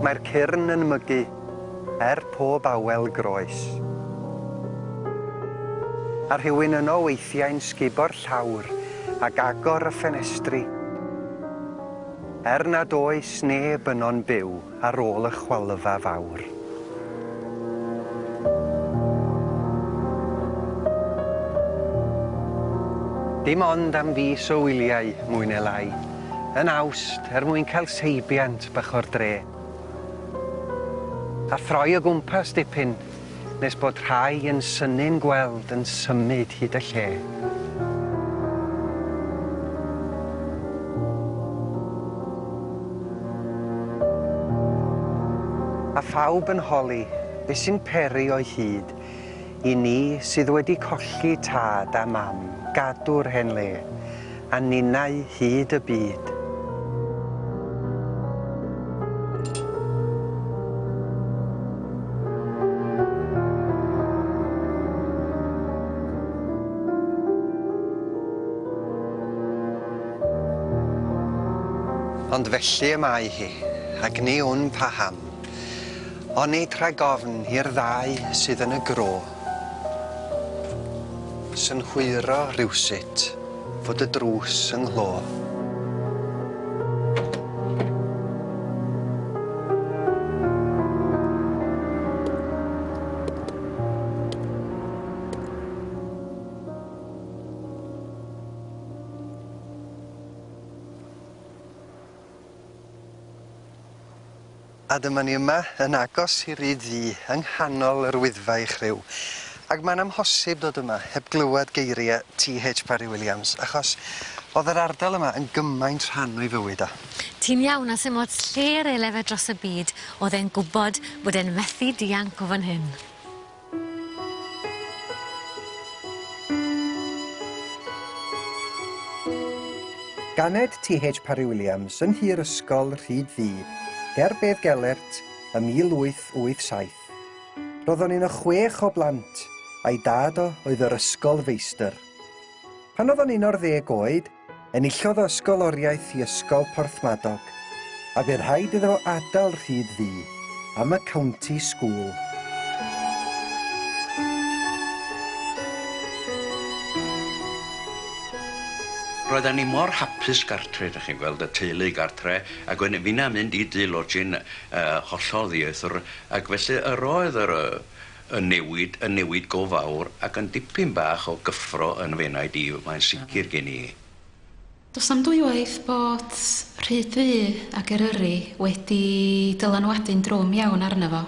Mae'r cyrn yn mygu, er pob awel groes. A rhywun yno weithiau'n sgubo'r llawr ac agor y ffenestri. Er nad oes neb yno'n byw ar ôl y chwalfa fawr. Dim ond am fis o wyliau, mwy neu lai, yn Awst, er mwyn cael seibiant bach o'r dre. A throi o gwmpas dipyn, nes bod rhai yn synnu'n gweld yn symud hyd y lle. A phawb yn holi be sy'n peri o'i hyd i ni sydd wedi colli tad a mam gadw'r hen le, a ninnau hyd y byd. Ond felly y mae hi, ac ni wn paham. Onid rhag ofn i'r ddau sydd yn y gro. Synhwyro rywsut fod y drws yng nghlo. A dyma ni yma yn agos i Ryd Ddu yng nghanol yr Wyddfa i chriw. Ac mae'n amhosib dod yma heb glywed geirie Ti Heitch Parry Williams achos o'dd yr ardal yma yn gymaint rhan o'i fywyd o. Ti'n iawn a sim ots lle yr ele fe dros y byd o'dd e'n gwbod bod e'n methu dianc o fan hyn. Ganed Ti Heitch Parry Williams yn nhŷ'r ysgol Rhyd Ddu, ger Bedd Gelert, ym 1887. Roedd o'n un o chwech o blant, a'i dad o oedd yr ysgol feistr. Pan oedd o'n un o'r ddeg oed, enillodd o ysgoloriaeth i Ysgol Porthmadog, a bu rhaid iddo fo adael Rhyd Ddu am y County School. Roeddan ni mor hapus gartre, dach chi'n gweld, y teulu gartre, ac wedyn finna'n mynd i dŷ lodging yy hollol ddieithr, ac felly yr oedd yr yy y newid yn newid go fawr ac yn dipyn bach o gyffro yn fy enaid i, mae'n sicr gen i. Does na'm dwywaith bod Rhyd Ddu ac Eryri wedi dylanwadu'n drwm iawn arno fo.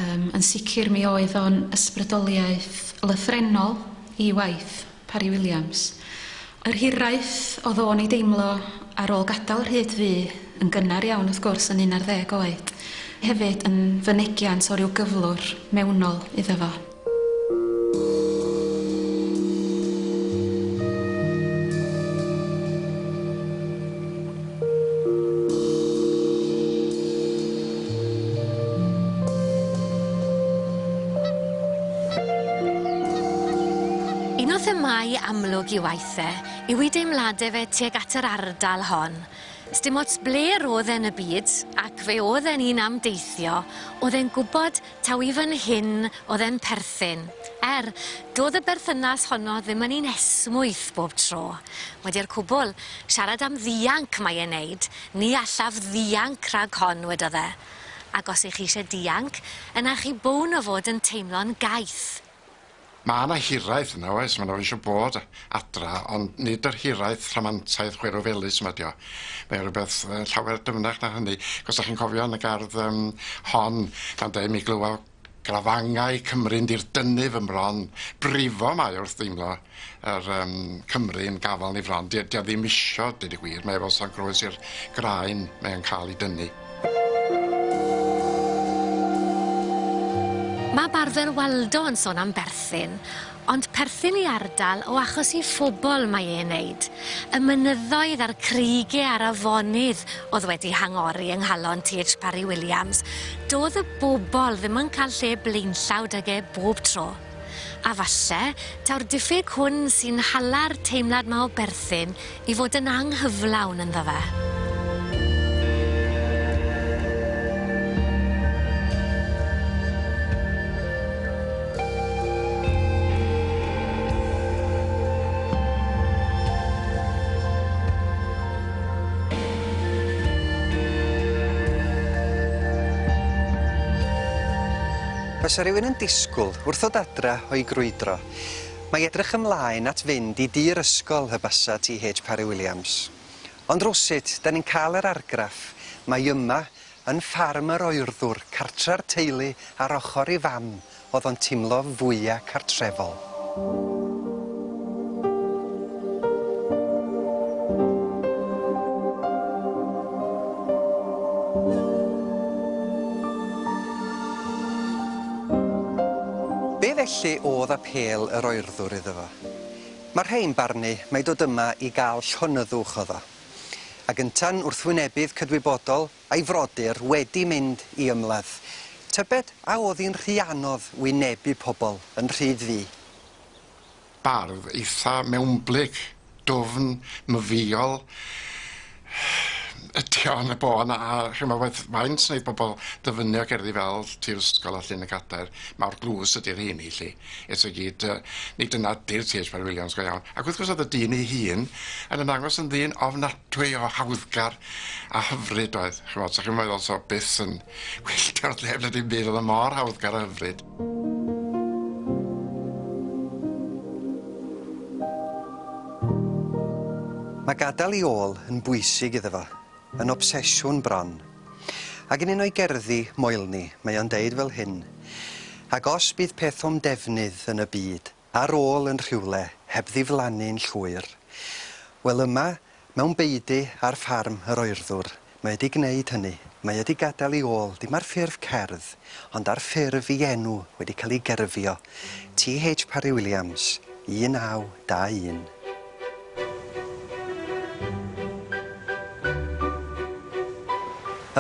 Yym yn sicr mi oedd o'n ysbrydoliaeth lythrennol i waith Parry Williams. Yr hiraeth o'dd o'n ei deimlo ar ôl gadael Rhyd Ddu yn gynnar iawn wrth gwrs yn un ar ddeg oed, hefyd yn fynegiant o ryw gyflwr mewnol iddo fo. Un o themâu amlwg 'i waith e yw 'i deimlade fe tuag at yr ardal hon. Sdim ots ble ro'dd e yn y byd, ac fe o'dd e'n un am deithio, o'dd e'n gwbod taw i fyn hyn o'dd e'n perthyn. Er, do'dd y berthynas honno ddim yn un esmwyth bob tro. Wedi'r cwbwl, siarad am ddianc mae e'n neud, ni allaf ddianc rhag hon, wedodd e. Ac os 'ych chi isie dianc, yna chi bown o fod yn teimlo'n gaeth. Ma' 'na hiraeth yna oes, ma' 'na isio bod adra, ond nid yr hiraeth rhamantaidd chwerw felys 'ma 'di o. Mae o rwbeth yy llawer dyfnach na hynny. 'Chos 'dach chi'n cofio yn y gardd yym hon, ma'n deud mi glywa grafangau Cymru'n dirdynu fy mron, brifo mae wrth deimlo yr yym Cymru yn gafal yn ei fron. 'Di o 'di o ddim isio deud y gwir, mae o fel sa'n groes i'r graen mae o'n ca'l 'i dynnu. Mae Barfer Waldo yn sôn am berthyn, ond perthyn i ardal o achos i phobl mae e'n neud. Y mynyddoedd a'r creigie a'r afonydd o'dd wedi hangori yng nghalon Ti Heitch Parry Williams, do'dd y bobol ddim yn ca'l lle blaenllaw 'dag e bob tro. A falle, taw'r diffyg hwn sy'n hala'r teimlad 'ma o berthyn i fod yn anghyflawn ynddo fe. Fysa rhywun yn disgwyl wrth ddod adra o'i grwydro, mae edrych ymlaen at fynd i dŷ'r ysgol y basa T.H. Parry Williams. Ond rwsut, da ni'n cael yr argraff mai yma yn ffarm yr oerddwr, cartra'r teulu ar ochr ei fam, oedd o'n timlo fwya cartrefol. Be felly oedd apêl yr oerddwr iddo fo? Mae rhai'n barnu mai dod yma i gael llonyddwch oedd o. Ac ynta'n wrthwynebydd cydwybodol a'i frodyr wedi mynd i ymladd. Tybed a oedd hi'n rhy anodd wynebu pobl yn Rhyd Ddu? Bardd eitha mewnblyg, dwfn, myfïol ydy o yn y bôn a ch'mo' faint wneith bobl dyfynnu o gerddi fel Tŷ'r Ysgol a Llyn y Cadair, mawr dlws ydy'r rheini 'lly. Eto i gyd yy nid dyna ydy'r T.H. Parry Williams go iawn. Ac wrth gwrs oedd y dyn ei hun yn ymddangos yn ddyn ofnadwy o hawddgar a hyfryd oedd. Ch'mod, 'sa chi'n meddwl 'sa fo byth yn wylltio wrth neb na dim byd, oedd o mor hawddgar a hyfryd. Mae gadael ei ôl yn bwysig iddo fo, yn obsesiwn bron. Ac yn un o'i gerddi moelni, mae o'n deud fel hyn, Ac os bydd peth o'm defnydd yn y byd, ar ôl yn rhywle, heb ddiflannu'n llwyr, wel yma, mewn beudy ar ffarm yr oerddwr, mae wedi gwneud hynny, mae wedi gadael ei ôl, dim ar ffurf cerdd, ond ar ffurf ei enw wedi cael ei gerfio, T.H. Parry Williams, 1921.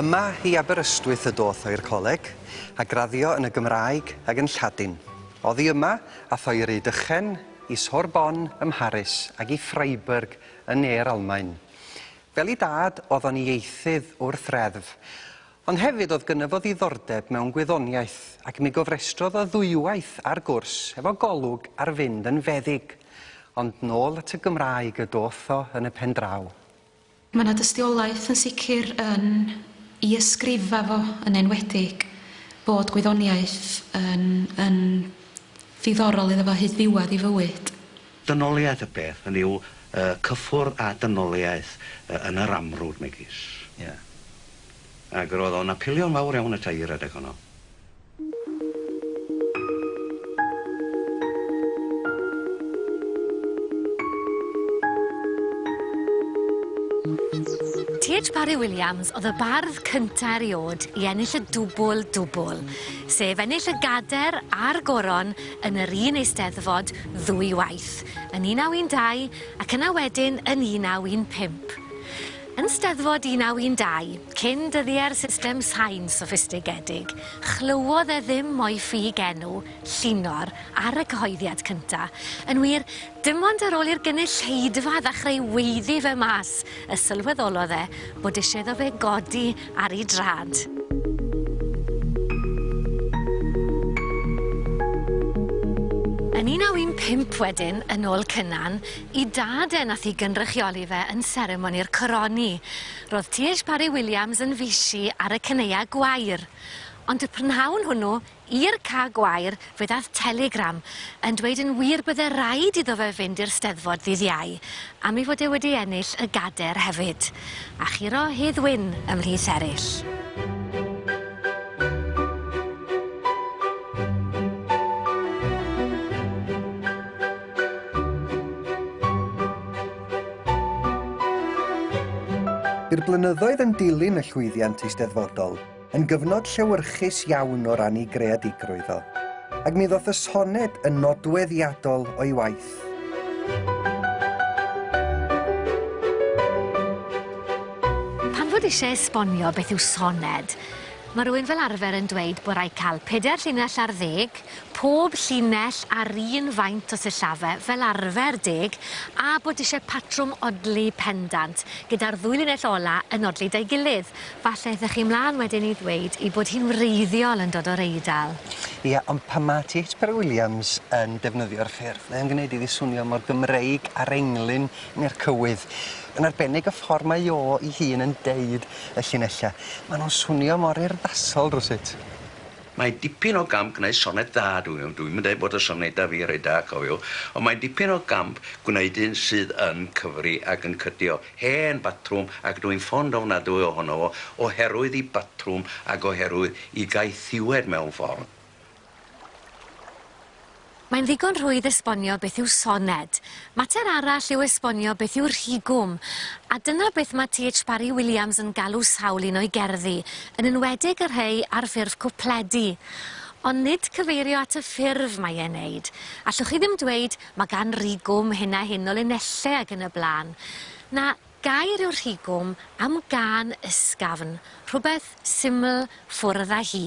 Yma i Aberystwyth y doth o i'r coleg, a graddio yn y Gymraeg ag yn Lladin. Oddi yma, ath o i Rydychen, i Sorbonne ym Mharis ag i Freiburg yn ne'r Almaen. Fel ei dad, o'dd o'n ieithydd wrth reddf. Ond hefyd o'dd gynno fo ddiddordeb mewn gwyddoniaeth, ac mi gofrestrodd o ddwywaith ar gwrs efo golwg ar fynd yn feddyg. Ond nôl at y Gymraeg y doth o yn y pendraw. Mae 'na dystiolaeth yn sicr yn 'i ysgrifa fo yn enwedig bod gwyddoniaeth yn yn ddiddorol iddo fo hyd ddiwedd 'i fywyd. Dynoliaeth y peth, hynny yw, y cyffwrdd â dynoliaeth yn yr amrwd megis. Ie. Ac roedd o'n apelio'n fawr iawn ata i'r adeg honno. T.H. Parry Williams o'dd y bardd cynta eriôd i ennill y dwbwl dwbwl, sef ennill y gader a'r goron yn yr un eisteddfod ddwy waith, yn 1912 ac yna wedyn yn 1915. Yn Steddfod 1912, cyn dyddie'r system sain soffistigedig, chlywodd e ddim mo'i ffug enw, Llinor, ar y cyhoeddiad cynta. Yn wir, dim ond ar ôl i'r gynulleidfa ddechrau weiddi fe mas y sylweddolodd e bod isie iddo fe godi ar 'i drad. Yn 1915 wedyn, yn ôl Cynan, 'I dad e nath 'i gynrychioli fe yn seremoni'r coroni. Ro'dd Ti Heitch Parry Williams yn fishi ar y caneua gwair. Ond y prynhawn hwnnw, i'r ca gwair, fe ddath telegram yn dweud yn wir bydde raid iddo fe fynd i'r Steddfod ddydd Iau, am ei fod e wedi ennill y gader hefyd. A churo Hedd Wyn ymhlith eryll. Bu'r blynyddoedd yn dilyn y llwyddiant eisteddfodol yn gyfnod llewyrchus iawn o ran ei greadigrwydd o, ac mi ddoth y soned yn nodweddiadol o'i waith. Pan fod eisiau esbonio beth yw soned, mae rhywun fel arfer yn dweud bod rhaid cael pedair llinell ar ddeg, pob llinell ar un faint o sillafe, fel arfer deg, a bod isie patrwm odli pendant, gyda'r ddwy linell ola yn odli 'da'i gilydd. Falle aethoch chi mlan wedyn i ddweud 'i bod hi'n wreiddiol yn dod o'r Eidal. Ia, ond pan ma' Ti Heitch Parry Williams yn defnyddio'r ffurf, mae o'n gneud iddi swnio mor Gymreig a'r englyn neu'r cywydd. Yn arbennig y ffor mae o 'i hun yn deud y llinella'. Ma' nw'n swnio mor urddasol rywsut. Mae dipyn o gamp gwneud soned dda, dwi'n dwi'm yn deud bod y sonedau fi reit da, cofiwch, ond mae'n dipyn o gamp gwneud un sydd yn cyfri ac yn cydio. Hen batrwm, ac dwi'n ffond ofnadwy ohono fo, oherwydd 'i batrwm ac oherwydd 'i gaethiwed mewn ffordd. Mae'n ddigon rhwydd esbonio beth yw soned. Mater arall yw esbonio beth yw rhigwm. A dyna beth mae T.H. Parry Williams yn galw sawl un o'i gerddi, yn enwedig y rhei ar ffurf cwpledi. Ond nid cyfeirio at y ffurf mae e'n neud. Allwch chi ddim dweud mae gan rigwm hyn a hyn o linellau ac yn y blaen. Na, gair yw'r rhigwm am gân ysgafn, rhywbeth syml ffwrdd â hi.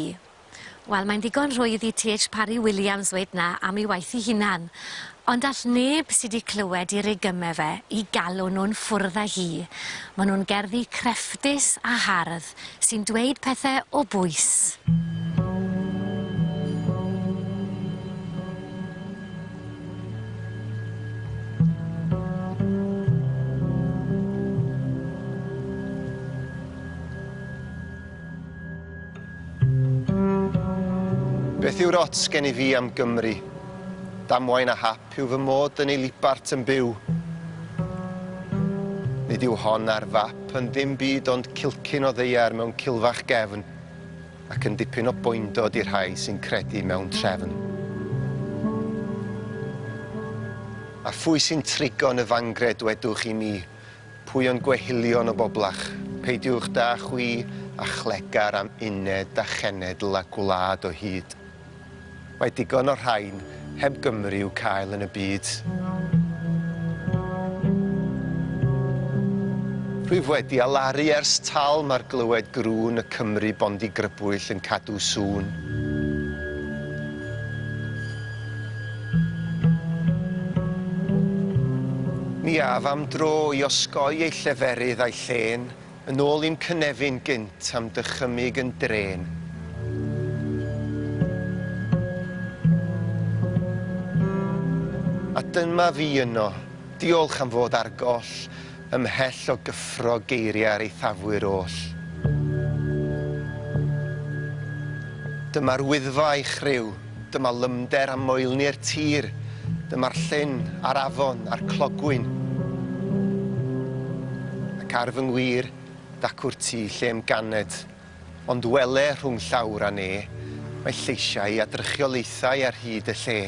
Wel, mae'n ddigon rhwydd i T.H. Parry Williams ddweud 'na am ei waith ei hunan. Ond all neb sy 'di clywed 'i regyme fe 'u galw nw'n ffwrdd â hi. Ma' nw'n gerddi crefftus a hardd sy'n dweud pethe o bwys. Beth yw'r ots gen i fi am Gymru? Damwain a hap yw fy mod yn ei libart yn byw. Nid yw hon ar fap yn ddim byd ond cilcyn o ddaear mewn cilfach gefn, ac yn dipyn o boendod i'r rhai sy'n credu mewn trefn. A phwy sy'n trigo yn y fangre dwedwch i mi? Pwy o'n gwehilion o boblach? Peidiwch da chwi a chlegar am uned a chenedl a gwlad o hyd. Mae digon o'r rhain heb Gymru i'w cael yn y byd. Rwyf wedi alaru ers talm ar glywed grŵn y Cymry bondigrybwyll yn cadw sŵn. Mi af am dro i osgoi ei lleferydd a'i llên, yn ôl i'm cynefin gynt a'm dychymyg yn drên. A dyma fi yno, diolch am fod ar goll, ymhell o gyffro geiriau'r eithafwyr oll. Dyma'r Wyddfa a'i chriw, dyma lymder a moelni'r tir, dyma'r llyn a'r afon a'r clogwyn. Ac ar fy ngwir, dacw'r tŷ lle'm ganed, ond wele rhwng llawr a ne, mae lleisiau a drychiolaethau ar hyd y lle.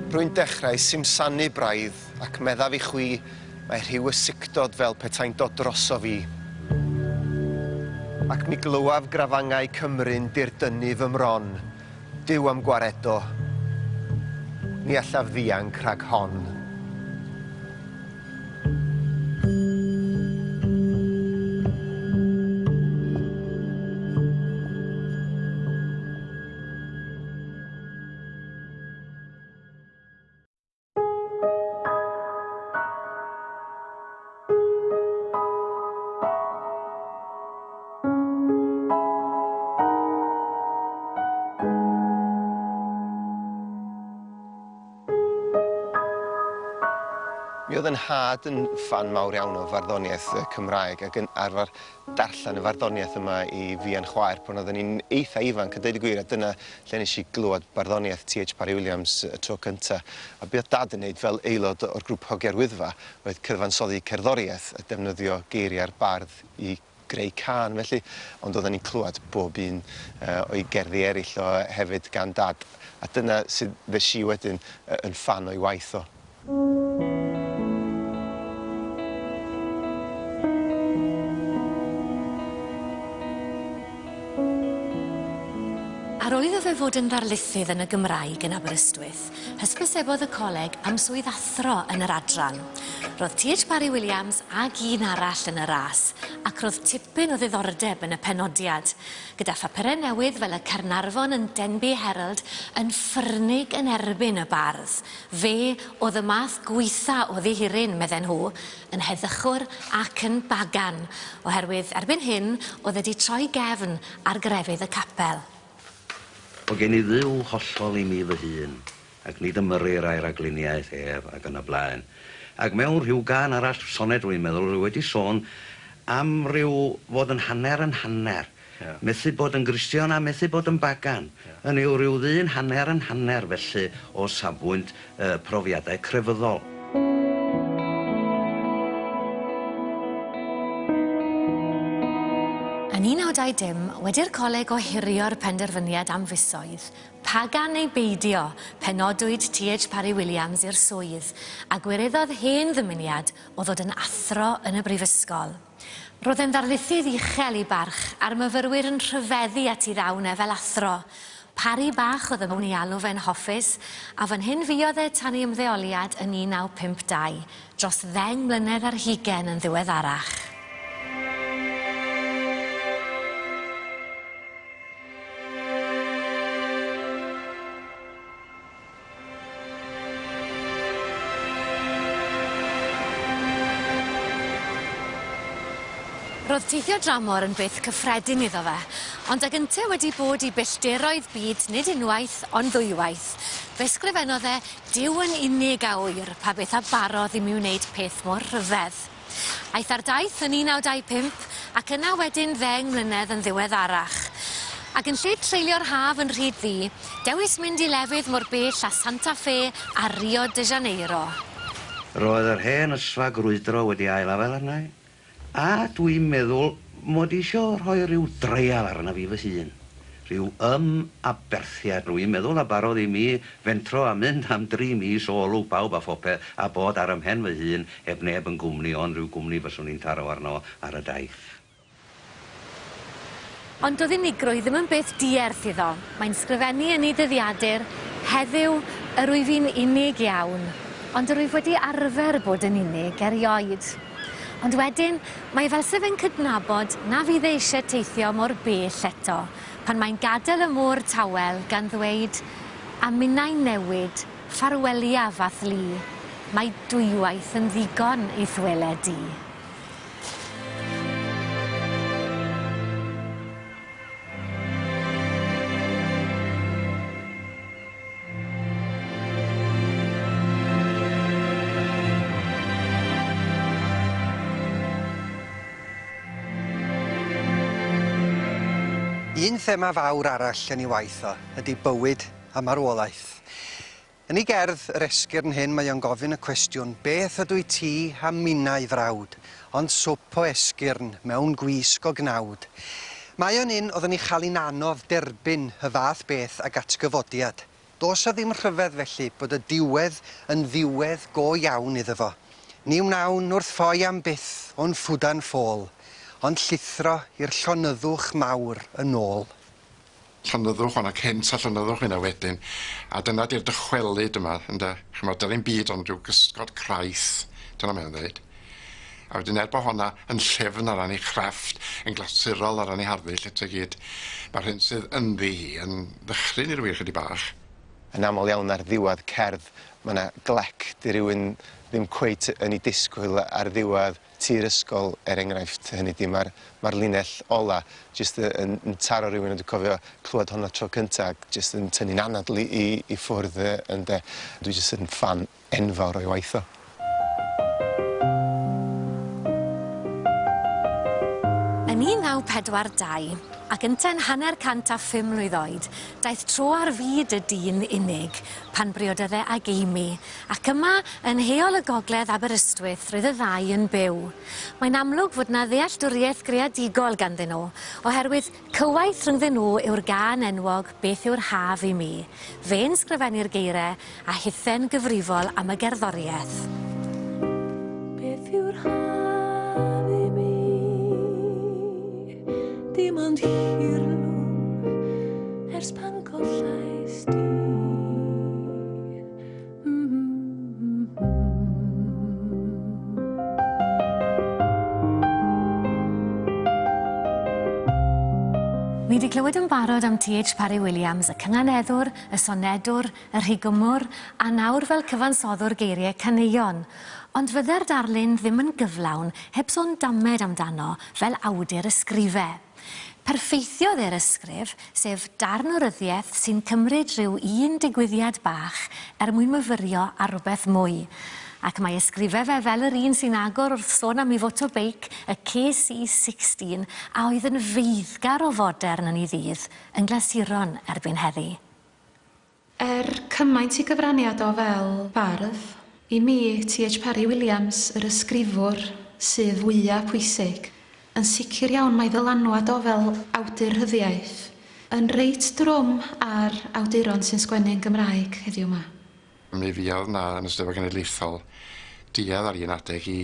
Rwy'n dechrau simsanu braidd, ac meddaf i chwi, mae rhyw ysicdod fel petai'n dod drosof i. Ac mi glywaf grafangau Cymru'n dirdynnu fy mron. Duw a'm gwaredo. Ni allaf ddianc rhag hon. Mi oedd 'yn nhad yn ffan mawr iawn o farddoniaeth Cymraeg ac yn arfer darllen y farddoniaeth yma i fi a'n chwaer pan oedden ni'n eitha ifanc a deud y gwir a dyna lle nes i glywed barddoniaeth T.H. Parry Williams y tro cynta. A be oedd Dad yn neud fel aelod o'r grŵp Hogiau'r Wyddfa oedd cyfansoddi cerddoriaeth a defnyddio geiriau'r bardd i greu cân felly, ond oedden ni'n clywed bob un o'i gerddi eraill o hefyd gan Dad a dyna sut ddes i wedyn yn ffan o'i waith o. Ar ôl iddo fe fod yn ddarlithydd yn y Gymraeg yn Aberystwyth, hysbysebodd y coleg am swydd athro yn yr adran. Roedd T.H. Parry Williams ag un arall yn y ras, ac roedd tipyn o ddiddordeb yn y penodiad, gyda phapurau newydd fel y Caernarfon and Denbigh Herald yn ffyrnig yn erbyn y bardd. Fe o'dd y math gwaetha o ddihiryn, medden nhw, yn heddychwr ac yn bagan, oherwydd erbyn hyn o'dd e 'di troi gefn ar grefydd y capel. O gen i Dduw hollol i mi fy hun, ac nid ymyrrir â'i ragluniaeth ef, ac yn y blaen. Ac mewn rhyw gân arall, soned rwy'n meddwl, rwy wedi sôn am ryw fod yn hanner yn hanner. Ia. Methu bod yn Gristion a methu bod yn bagan. Ia. Hynny yw rhyw ddyn hanner yn hanner felly o safbwynt profiadau crefyddol. Yn 1920, wedi'r coleg ohirio'r penderfyniad am fisoedd, pagan neu beidio, penodwyd TH Parry Williams i'r swydd, a gwireddodd hen ddymuniad o ddod yn athro yn y brifysgol. Roedd e'n ddarlithydd uchel ei barch, a'r myfyrwyr yn rhyfeddu at ei ddawn e fel athro. Parry bach oedd yn ei alw fe'n hoffus, a fan hyn fuodd e tan ei ymddeoliad yn 1952, dros ddeng mlynedd ar hugain yn ddiweddarach. Roedd teithio dramor yn beth cyffredin iddo fe, ond ag ynte wedi bod i bellteroedd byd nid unwaith ond ddwywaith, fe sgrifennodd e Duw yn unig a ŵyr pa beth a barodd i mi wneud peth mor rhyfedd. Aeth ar daith yn 1925 ac yna wedyn ddeng mlynedd yn ddiweddarach. Ac yn lle treulio'r haf yn Rhyd Ddu, dewis mynd i lefydd mor bell â Santa Fe a Rio de Janeiro. Roedd yr hen ysfa grwydro wedi ail afael arna i, a dwi'n meddwl mod i isio rhoi rhyw dreial arna fi fy hun. Rhyw ym aberthiad, rwy'n meddwl, a barodd i mi fentro a mynd am dri mis o olwg bawb a phopeth a bod ar 'y mhen fy hun heb neb yn gwmni ond rhyw gwmni fyswn i'n taro arno ar y daith. Ond doedd unigrwydd ddim yn beth dierth iddo. Mae'n sgrifennu yn ei ddyddiadur, Heddiw, yr wyf i'n unig iawn, ond yr wyf wedi arfer bod yn unig erioed. Ond wedyn, mae fel se fe'n cydnabod na fydd e eisiau teithio mor bell eto, pan mae'n gadael y môr tawel gan ddweud, A minnau'n newid, ffarweliaf â'th lu, mae dwywaith yn ddigon i'th weled di. Un thema fawr arall yn ei waith o ydy bywyd a marwolaeth. Yn ei gerdd Yr Esgyrn Hyn mae o'n gofyn y cwestiwn beth ydw i ti a minnau frawd, ond swp o esgyrn mewn gwisg o gnawd. Mae o'n un oedd yn ei chael hi'n anodd derbyn y fath beth ag atgyfodiad. Does 'a ddim rhyfedd felly bod y diwedd yn ddiwedd go iawn iddo fo. Ni wnawn wrth ffoi am byth o'n ffwdan ffôl, ond llithro i'r llonyddwch mawr yn ôl. Llonyddwch, o' 'na cynt a llonyddwch yna wedyn, a dyna 'di'r dychwelyd yma, ynde? Ch'mod, doedd ddim byd ond rhyw gysgod craith, dyna mae o'n ddeud. A wedyn er bo' honna yn llyfn o ran ei chrefft, yn glasurol o ran ei harddull eto i gyd, ma'r hyn sydd ynddi hi yn ddychryn i rywun chydig bach. Yn aml iawn ar ddiwadd cerdd ma' 'na glec 'di rywun ddim cweit yn 'i disgwyl ar ddiwadd Tŷ'r Ysgol er enghraifft, hynny 'di ma'r ma'r linell ola jyst yy yn yn taro rywun a dwi cofio clywed honna tro cynta ac jyst yn tynnu'n anadl i i i ffwrdd yy ynde. Dwi jyst yn ffan enfawr o'i waith o. Yn 1942, ac yntau'n hanner cant a phum mlwydd oed, daeth tro ar fyd y dyn unig, pan briododd e ag Amy, ac yma, yn Heol y Gogledd, Aberystwyth, roedd y ddau yn byw. Mae'n amlwg fod 'na ddealltwriaeth greadigol ganddyn nhw, oherwydd cywaith rhyngddyn nhw yw'r gân enwog Beth yw'r Haf i Mi? Fe'n sgrifennu'r geire, a hithe'n gyfrifol am y gerddoriaeth. Beth yw'r haf i mi? Dim ond hirlwm ers pan gollais di. Ni 'di clywed yn barod am TH Parry Williams, y cynganeddwr, y sonedwr, y rhigymwr, a nawr fel cyfansoddwr geiriau caneuon. Ond fydde'r darlun ddim yn gyflawn heb sôn damed amdano fel awdur ysgrife. Perffeithiodd e'r ysgrif, sef darn o ryddiaeth sy'n cymryd rhyw un digwyddiad bach er mwyn myfyrio ar rywbeth mwy. Ac mae ysgrifau fe fel yr un sy'n agor wrth sôn am ei fotobeic, y KC16, a oedd yn feiddgar o fodern yn ei ddydd, yn glasuron erbyn heddi. Er cymaint i gyfraniad o fel bardd, i mi T.H. Parry Williams, yr ysgrifwr sydd fwyaf pwysig, yn sicr iawn mae ddylanwad o fel awdur rhyddiaith yn reit drwm ar awduron sy'n sgwennu yn Gymraeg heddiw 'ma. Mi fuodd 'na yn y Steddfod Genedlaethol duedd ar un adeg i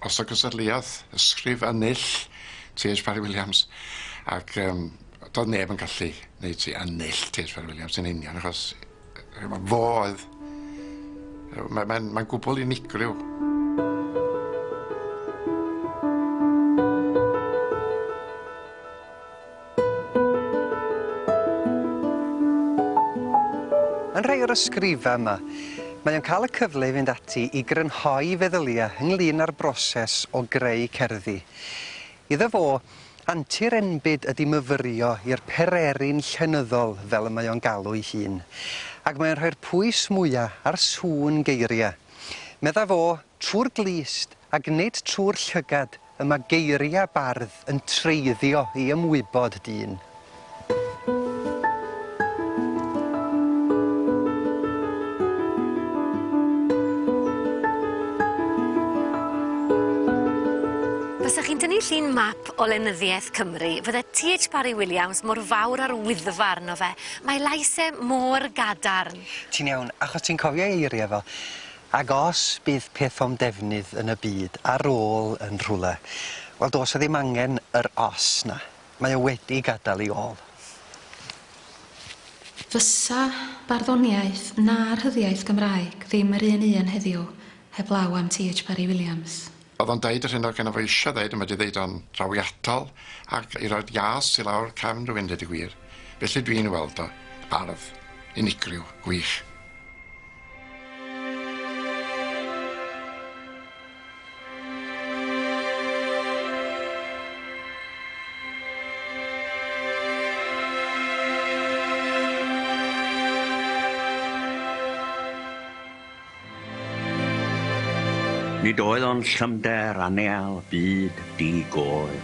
osod cystadleuaeth ysgrif ennill T.H. Parry Williams ac yym doedd neb yn gallu neud ti ennill T.H. Parry Williams yn union achos fo oedd mae'n mae, mae gwbl unigryw. Yn rhai o'r ysgrifau yma, mae o'n cael y cyfle i fynd ati i grynhoi feddyliau ynglyn â'r broses o greu cerddi. Iddo fo, antur enbyd ydy myfyrio i'r pererin llenyddol fel y mae o'n galw ei hun, ac mae o'n rhoi'r pwys mwya ar sŵn geiriau. Medda fo, trwy'r glust ac nid trwy'r llygad y mae geiriau bardd yn treiddio i ymwybod dyn. Bysach chi'n tynnu llun map o lenyddiaeth Cymru, fydde T.H. Parry Williams mor fawr ar wyddfa arno fe. Mae lais e mor gadarn. Ti'n iawn, achos ti'n cofio ei eiriau fo. Ag os bydd peth o'm defnydd yn y byd ar ôl yn rhywle, wel do's 'a ddim angen yr os 'na. Mae o wedi gadael 'i ôl. Fysa barddoniaeth na rhyddiaith Gymraeg ddim yr un un heddiw heblaw am T.H. Parry Williams. O'dd o'n deud yr hyn o'dd genno fo isio ddeud a ma' 'di ddeud o'n drawiadol ac i roid ias i lawr cefn rhywun deud y gwir. Felly dwi'n weld o, bardd unigryw, gwych. Nid oedd ond llymder anial byd di-goel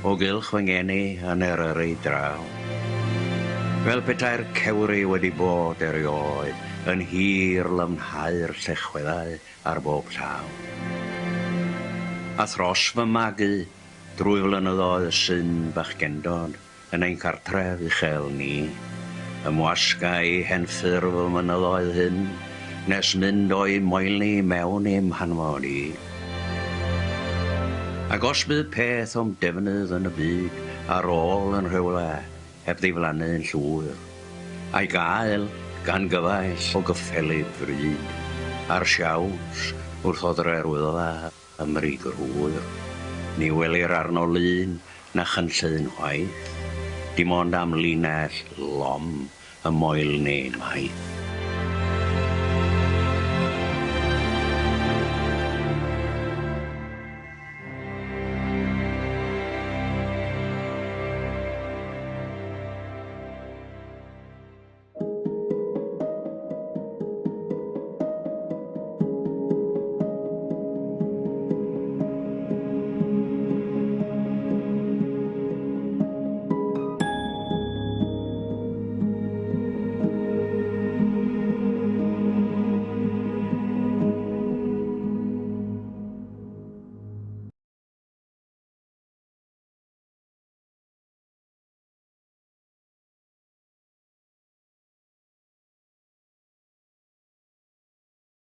o gylch fy ngeni yn Eryri draw. Fel petai'r cewri wedi bod erioed yn hir lyfnhau'r llechweddau ar bob llaw. A thros fy magu drwy flynyddoedd syn bachgendod yn ein cartref uchel ni, ymwasgai hen ffurf y mynyddoedd hyn, nes mynd o'i moelni mewn i'm hanfod i. Ac os bydd peth o'm defnydd yn y byd ar ôl yn rhywle heb ddiflannu'n llwyr, a'i gael gan gyfaill o gyffelyb fryd, ar siawns wrth odre'r Wyddfa ym mrig yr hwyr, ni welir arno lun na chynllun chwaith, dim ond am linell lom y moelni maith.